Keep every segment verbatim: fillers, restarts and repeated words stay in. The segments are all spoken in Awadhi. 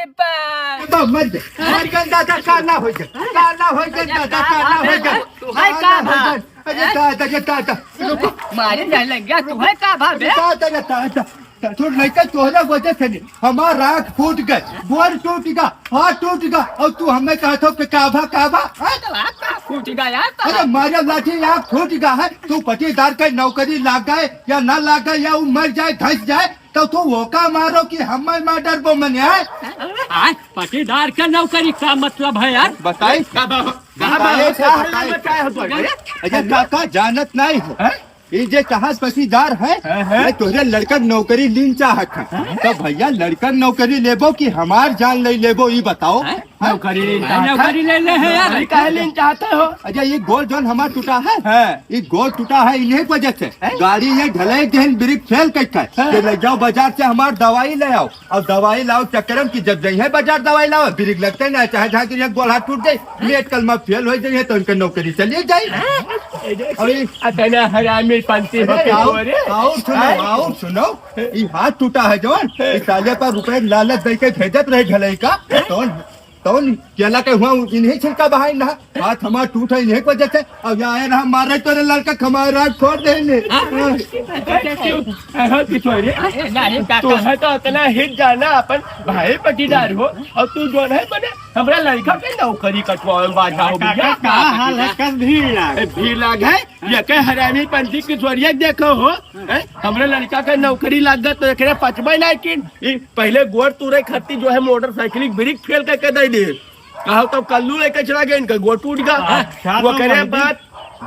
बा- तो मर जा, मर गए दादा, काला हो गए, काला हो गए दादा, काला हो गए, तू है काला हो गए। अरे दादा, अरे दादा, रुको। मारे नहीं लग गया, तू है का भा बे? दादा, दादा, दादा, तू नहीं कर, तोहरा वजह से नहीं, हमारा आँख फूट गए, गोड़ टूट गया, हाथ टूट गया, और तू हमें कहत हो कि का भा, का भा, हाँ? तो हाथ का फूट गया यार, तो अरे मारे लाठी, आँख फूट गया है, तू पटीदार के नौकरी लाग गए या ना लाग गए या वो मर जाए, धंस जाए, तो तू ओका मारो कि हमें मार डरबो मने, हैं? आय, पटीदार के नौकरी का मतलब है यार? बताई। का बा-, का बताई, बा-, का का बताई? है, बताई हो तो? अरे काका, जानत नहीं हो। हैं? ये जे कहा पटीदार है, हैं, हैं? मैं तोहरे लड़का के नौकरी लीन चाहत है। हैं? तो भैया, लड़का के नौकरी लेबो कि हमार जान ले लेबो, ई बताओ। हैं? नौकरी, हैं? नौकरी ले ले है यार। नौकरी काहे लेन चाहते हो? अच्छा, ये गोड़ जौन हमार टूटा है, हैं? ये गोड़ टूटा है, इन्हीं की वजह से। हैं? गाड़ी ये ढलाई देहन, ब्रेक फेल कइके। हैं? तो ले जाओ बाजार से हमार दवाई ले आओ, और दवाई लाओ चक्कर में कि जब जइहे बाजार दवाई लाओ, ब्रेक लगते ना, चाहे जहाँ के गोड़ हाथ टूट जाए, मेडिकल में फेल हो जाए, तो उनका नौकरी चली जाए। अरे, अतना हरामी पंथी हो अरे, आओ, रे। आओ सुनो, हैं? आओ सुनो, ई हाथ टूटा है जौन, ई साले पर रुपए लालच दे के भेजत रहे ढलाई का, तौन, तौन केला के हुआ इन्हीं छिलका बहाई ना, हाथ हमार टूट है इन्हीं की वजह से, अब यहाँ आए ना मारे तोरे लड़का खमारा छोड़ देने। हाँ, किशोरी, अरे, नहीं, काका। तू है तो अतना हित जाना अपन भाई पटीदार हो, और तू जौन है मने हमरा लड़का के नौकरी कटवावे में बाधा हो काका, गया। का हाल है? कस भीड़ लाग? ए, भीड़ लाग है? ये के हरामी पंथी किशोरिया देखो हो, हैं? हमरे लड़का के नौकरी लाग गया तो एकरे पचबे नहीं किन। ई पहले गोड़ तूरे खत्ती जो है मोटरसाइकिल ब्रेक फेल करके दे दे। कहा तो कल्लू लेके चला गया, इनका गोड़ टूट गया। अच्छा, तो ओकरे पंडित, बाद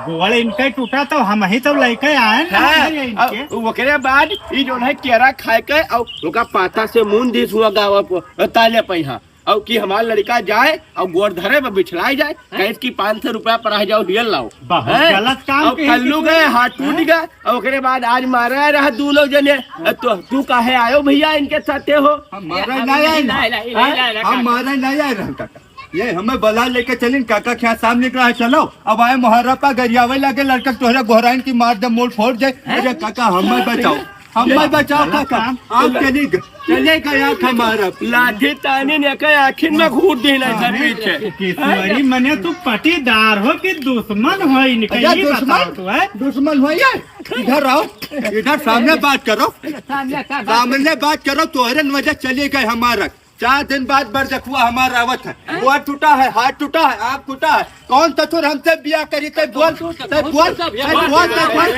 गोड़ इनका ही टूटा तो हम ही तो लेके आए ना हाँ, इनके। अब ओकरे बाद ई जो है केरा खाए के और ओका पाता से मुंह दिस हुआ गावा पर ताले पे यहाँ। और कि हमार लड़का जाए और गोड़ धरे में बिछलाए जाए, हैं? कहे कि पाँच सौ रुपया पर आ जाओ, हियल लाओ। बहुत हैं? गलत काम और किए कल्लू किशोरी। गए, हाथ टूट हैं? गया, और ओकरे बाद आज मारा रहा दू लोग जने। अब तो तू काहे आयो भैया इनके साथे हो? हम मारा नहीं आए ना। नहीं, नहीं, नहीं, हैं? नहीं, नहीं, हम नहीं। मारा नहीं आए रहा काका। ये हमें बला लेके चलिन काका के यहाँ सामने निकला है, चलो। अब आए मोहर्रा पा गरियावे लगे लड़का तोहरे गोहराइन की मार दे, मोड़ फोड़ दे। हैं? अरे काका हमें बचाओ। हमें बचाओ काका, आप चले ग-, चले गए आप हमारा। लाठी तानी ने के आँखिन में घूर देना था पीछे। किशोरी मने तू पटीदार हो कि दुश्मन हो इनके, अच्छा, ये दुश्मन, बताओ तू, हैं? दुश्मन हो ये? इधर आओ, इधर सामने बात करो, सामने का बात? सामने बात करो, तोहरे वजह चले गए हमारा। चार दिन बाद बरजखुआ हमार आवत है, गोड़ टूटा है, हाथ टूटा है, आँख टूटा है, कौन ससुर हमसे बियाह करी? ते बोल, ते बोल, ते बोल, ते बोल,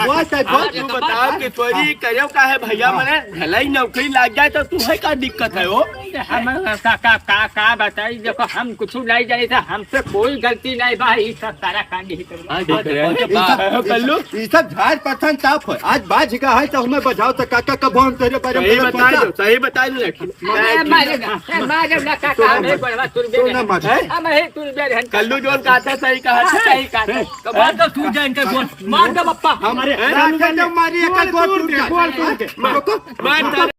बोल, ते बोल। तू बताओ किशोरी, करेव का है भैया, मने ढलाई नौकरी लाग जाए तो तू है का दिक्कत है हो? हम का, का, का, का बताई, देखो हम कुछ नहीं जानी था, हमसे कोई गलती नहीं बा, ई सब सारा कांड ही कर हाँ, देख रहे हैं। ई सब, कल्लू। ई सब झाड़ पत्थर साफ है, आज बाज का है तो हमें बजाओ तो काका कब हम तेरे बारे में सही गलत बता बोलता? दो, सही बता दो। ए, मारे ना, ए, मारे ना, काका, सुनो हमें मत, बड़वा तुरबे सुनो रहन। मत। हैं? हम ही तुरबे रहन। कल्लू जौन कहा था, सही कहा हाँ, था। सही कहा था। तो मार दो, टूट जाए इनका गोड़। मार दो, बप्पा। हम अरे, रात में जब मारी, एक गोड़ टूट जाए। गोड़ टूट जाए। मार दो। मार दो।